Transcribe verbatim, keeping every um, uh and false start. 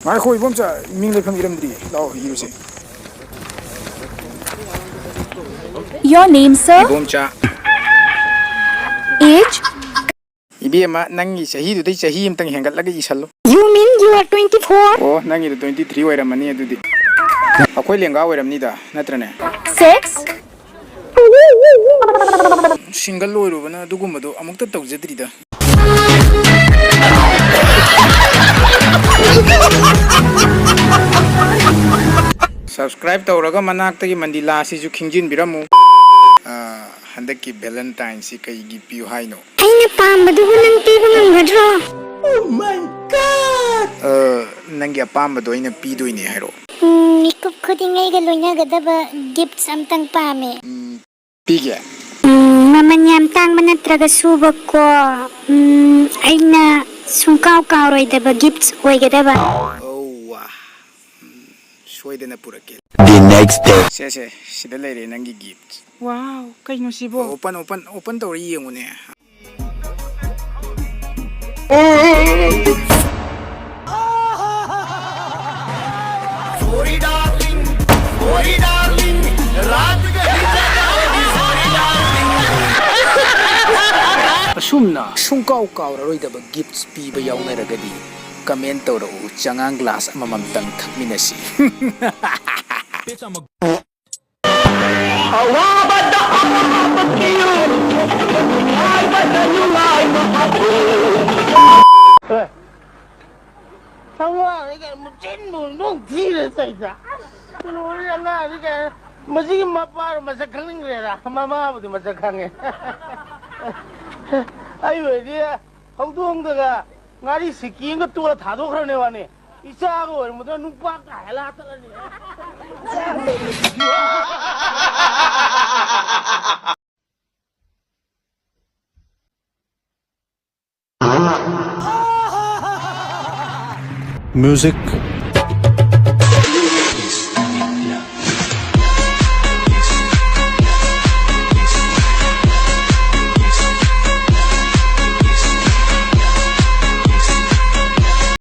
ꯉꯥꯏꯈꯣ, ꯏꯕꯣꯝꯆꯥ, ꯃꯤꯡ ꯂꯩꯐꯝ ꯏꯔꯝꯗ꯭ꯔꯤ꯫ ꯂꯥꯛꯑꯣ, ꯏꯔꯨꯁꯦ꯫ Your name, sir? Ibomcha. Age? ꯏꯕꯦꯝꯃ, ꯅꯪꯒꯤ ꯆꯍꯤꯗꯨꯗꯩ ꯆꯍꯤ ꯑꯃꯇꯪ ꯍꯦꯟꯒꯠꯂꯒ ꯏꯁꯜꯂꯨ꯫ You mean you are twenty-four? ꯑꯣ, ꯅꯪꯒꯤꯗꯣ twenty three ꯑꯣꯏꯔꯝꯃꯅꯤ ꯑꯗꯨꯗꯤ꯫ ꯑꯩꯈꯣꯏ ꯂꯦꯡꯒꯥ ꯑꯣꯏꯔꯝꯅꯤꯗ, ꯅꯠꯇ꯭ꯔꯅꯦ? Sex? Single ꯑꯣꯏꯔꯨꯕꯅ ꯑꯗꯨꯒꯨꯝꯕꯗꯣ ꯑꯃꯨꯛꯇ ꯇꯧꯖꯗ꯭ꯔꯤꯗ꯫ Subscribe ꯇꯧꯔꯒ ꯃꯅꯥꯛꯇꯒꯤ ꯃꯟꯗꯤꯂꯥꯁꯤꯁꯨ ꯈꯤꯡꯖꯤꯟꯕꯤꯔꯝꯃꯨ꯫ ꯑꯥ, ꯍꯟꯗꯛꯀꯤ Valentineꯁꯤ ꯀꯩꯒꯤ ꯄꯤꯌꯨ ꯍꯥꯏꯅꯣ? ꯑꯩꯅ ꯄꯥꯝꯕꯗꯨꯕꯨ ꯅꯪ ꯄꯤꯕ ꯉꯝꯒꯗ꯭ꯔꯣ? ꯑ, ꯅꯪꯒꯤ ꯑꯄꯥꯝꯕꯗꯣ ꯑꯩꯅ ꯄꯤꯗꯣꯏꯅꯦ, ꯍꯥꯏꯔꯛꯑꯣ꯫ ꯎꯝ, ꯃꯤꯀꯨꯞ ꯈꯨꯗꯤꯡ ꯑꯩꯒ ꯂꯣꯏꯅꯒꯗꯕ gifts ꯑꯝꯇꯪ ꯄꯥꯝꯃꯦ꯫ ꯎꯝ, ꯄꯤꯒꯦ꯫ ꯎꯝ, ꯃꯃꯜ ꯌꯥꯝ ꯇꯥꯡꯕ ꯅꯠꯇ꯭ꯔꯒꯁꯨꯕꯀꯣ, ꯎꯝ, ꯑꯩꯅ ꯁꯨꯡꯀꯥꯎ ꯀꯥꯎꯔꯣꯏꯗꯕ gifts ꯑꯣꯏꯒꯗꯕ꯫ ꯑꯧ, ꯋꯥ꯫ ꯎꯝ, ꯁꯣꯏꯗꯅ ꯄꯨꯔꯛꯀꯦ꯫ The next day. ꯁꯦ, ꯁꯦ, ꯁꯤꯗ ꯂꯩꯔꯦ ꯅꯪꯒꯤ gift꯫ Wow, ꯀꯩꯅꯣ ꯁꯤꯕꯣ? Open, open, open ꯇꯧꯔ ꯌꯦꯡꯉꯨꯅꯦ꯫ ꯑꯁꯨꯝꯅ ꯁꯨꯡꯀꯥꯎ ꯀꯥꯎꯔꯔꯣꯏꯗꯕ gifts ꯄꯤꯕ ꯌꯥꯎꯅꯔꯒꯗꯤ comment ꯇꯧꯔꯛꯎ, ꯆꯉꯥꯡ glass ꯑꯃꯃꯝꯇꯪ ꯊꯛꯃꯤꯟꯅꯁꯤ꯫ ꯑꯋꯥꯕꯗ ꯑꯋꯥꯕ ꯄꯤꯌꯨ, ꯅꯨꯡꯉꯥꯏꯕꯗ ꯅꯨꯡꯉꯥꯏꯕ ꯍꯥꯞꯄꯨ꯫ ꯑꯉꯥꯡꯅꯤ ꯀꯥꯏꯅ ꯃꯆꯤꯟꯕꯨ ꯅꯣꯡ ꯊꯤꯔ ꯇꯧꯏꯗ꯫ ꯂꯣꯏꯔꯦ ꯑꯉꯥꯡꯅꯤ ꯀꯥꯏꯅ꯫ ꯃꯁꯤꯒꯤ ꯃꯄꯥꯗꯣ ꯃꯁꯛ ꯈꯪꯅꯤꯡꯈ꯭ꯔꯦꯗ꯫ ꯃꯃꯥꯕꯨꯗꯤ ꯃꯁꯛ ꯈꯪꯉꯦ꯫ ꯑꯩ ꯑꯣꯏꯔꯗꯤ ꯍꯧꯗꯣꯡꯗꯒ ꯉꯥꯔꯤ ꯁꯤꯀꯤ ꯑꯃꯒ ꯇꯣꯠꯂ ꯊꯥꯗꯣꯛꯈ꯭ꯔꯅꯦ ꯋꯥꯅꯤ꯫ ꯏꯆꯥꯒ ꯑꯣꯏꯔꯝꯕꯗꯨꯅ ꯅꯨꯄꯥ ꯀꯥ ꯍꯦꯜꯂ ꯍꯥꯠꯇꯠꯂꯅꯤ꯫ Music.